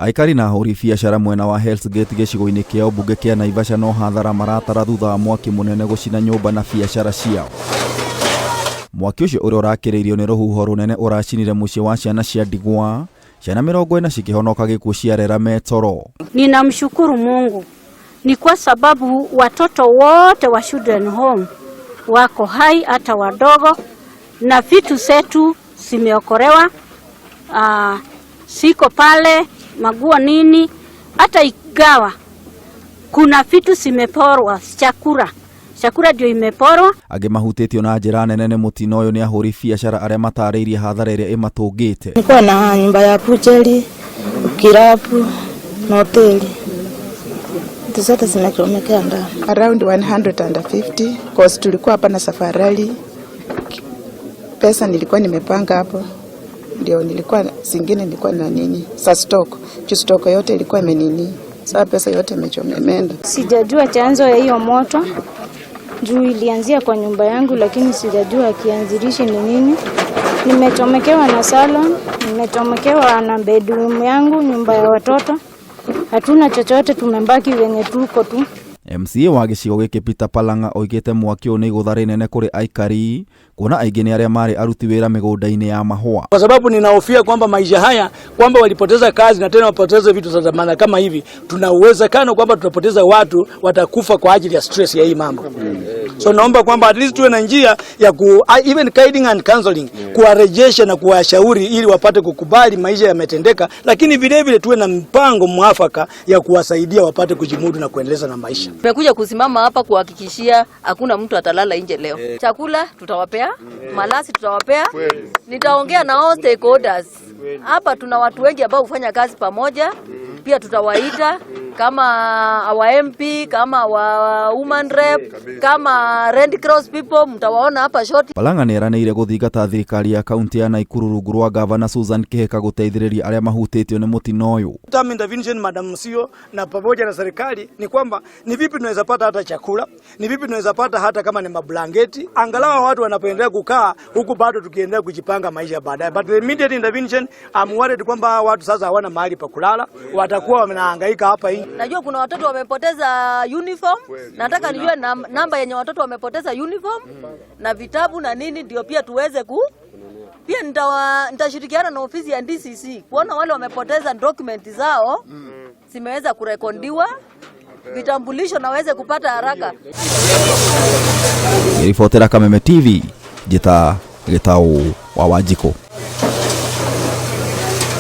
Aikari na ahũri biacara mwena wa Hell's Gate gĩcigo-inĩ kĩa ũmbunge kĩa Naivasha no hathara maratara thutha wa mwaki mũnene gũcina nyũmba na biacara ciao. Mwaki ũcio ũrĩa ũrakĩrĩirio nĩ rũhuho rũnene ũracinire mũciĩ wa ciana cia ndigwa, ciana 40 cikĩhonoka gĩkuũ ciarera metoro. Ninamshukuru Mungu ni kwa sababu watoto wote wa Children Home wako hai, hata wadogo, na vitu zetu zimeokolewa. Siko pale maguo nini, hata igawa kuna vitu zimeporwa, chakula ndio imeporwa. Angĩ mahutĩtio na njĩra nene nĩ mũtino ũyũ nĩ ahũri biacara arĩa matarĩirie hathara ĩrĩa ĩmatũngĩte. Nilikuwa na nyumba ya butchery, kilabu na hoteli. Vitu zote zimechomekea ndani. Around 150, cause tulikuwa hapa na safari. Pesa nilikuwa nimepanga hapo, ndio nilikuwa zingine nilikuwa na nini sa stock juu stock yote ilikuwa imenini, sasa pesa yote imeenda. Sijajua chanzo ya hiyo moto juu ilianzia kwa nyumba yangu, lakini sijajua kianzilishi ni nini. Nimechomekewa na salon, nimechomekewa na bedroom yangu, nyumba ya watoto. Hatuna chochote, tumebaki venye tuko tu. MCA wa gĩcigo gĩkĩ Peter Palang'a oigĩte mwaki ũyũ nĩ igũtha rĩnene kũrĩ aikari kuona aingĩ nĩ arĩa marĩ aruti wĩra mĩgũnda-inĩ ya mahũa. Kwa sababu ninahofia kwamba maisha haya kwamba walipoteza kazi na tena wapoteze vitu za thamani kama hivi, tuna uwezekano kwamba tutapoteza watu, watakufa kwa ajili ya stress ya hii mambo. So naomba kwamba at least tuwe na njia ya ku, even guiding and counseling, kuwarejesha na kuwashauri ili wapate kukubali maisha yametendeka, lakini vile vile tuwe na mpango mwafaka ya kuwasaidia wapate kujimudu na kuendeleza na maisha. Tumekuja kusimama hapa kuhakikishia hakuna mtu atalala nje leo. Chakula tutawapea, malazi tutawapea. Nitaongea na all stakeholders. Hapa tuna watu wengi ambao hufanya kazi pamoja, pia tutawaita kama our MP, kama wa woman rep, kama Red Cross people, mtawaona hapa short. Palang'a nĩ eranĩire gũthingata thirikari ya kaunti ya Naikuru rungu rwa gavana Susan Kihika gũteithĩrĩria arĩa mahutĩtio nĩ mũtino ũyũ. Term intervention, Madam Sio, na pamoja na serikali ni kwamba ni vipi tunaweza pata hata chakula, ni vipi tunaweza pata hata kama ni mablangeti, angalau watu wanapoendelea kukaa huku bado tukiendelea kujipanga maisha baadaye. But the immediate intervention, I'm worried kwamba watu sasa hawana mahali pa kulala, watakuwa wanahangaika hapa nje. Najua kuna watoto wamepoteza uniform. Nataka nijue namba yenye watoto wamepoteza uniform na vitabu na nini, ndio pia tuweze ku pia nitashirikiana na ofisi ya DCC kuona wale wamepoteza document zao zimeweza kurekondiwa, vitambulisho na waweze kupata haraka. Ngĩribotera Kameme TV, njĩta Gĩtaũ wa Wanjikũ.